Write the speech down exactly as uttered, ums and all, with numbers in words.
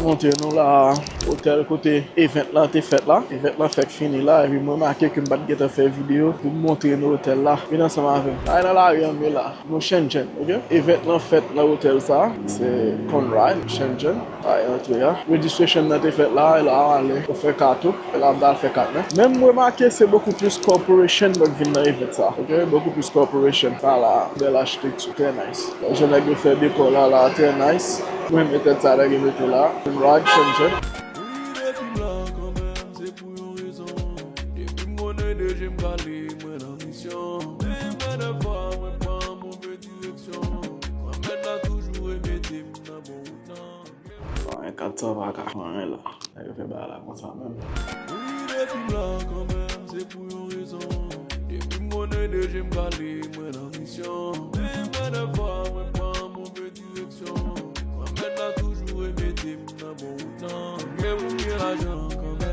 Montre nou la, otèl kote event la te fèt la. Event la fèk fini la, epi m remake ke m pa t gentan fè videyo pou m montre nou otèl la. Vin ansanm avè m. Ay nan lari an, men la. Nou Shenzhen, ok? Event lan fèt nan otèl sa, se Conrad, Shenzhen. Ay, antre a. Registration nan te fèt la, e la, ale, ou fè kat ou, e la, m pral fè kat mwen. Men m remake se bokou plis corporation mwen vin nan event sa, ok? Bokou plis corporation. Sa la, bèl achitekti, trè nice. Jan nèg yo fè dekò la, la, trè nice. Mwen, men tèt sa, nèg yo mete la. Conrad, Shenzhen. Wi, depi m la kanmenm, se pou yon rezon. Depi m konnen de je m kale, mwen nan misyon. Men fè de fwa, mwen pran move direksyon. Mwen mèt la toujou remete m nan bon wout lan. Bon, e kat sa pa ka fè anyen la. Nèg yo fè bagay la konsa menm. Wi, depi m la kanmenm, se pou yon rezon. Depi m konnen de je m kale, mwen nan misyon. Men fè de fwa, mwen pran move direksyon. Mwen mèt la toujou remete m nan bon wout lan. Gen moun gen lajan kanmenm.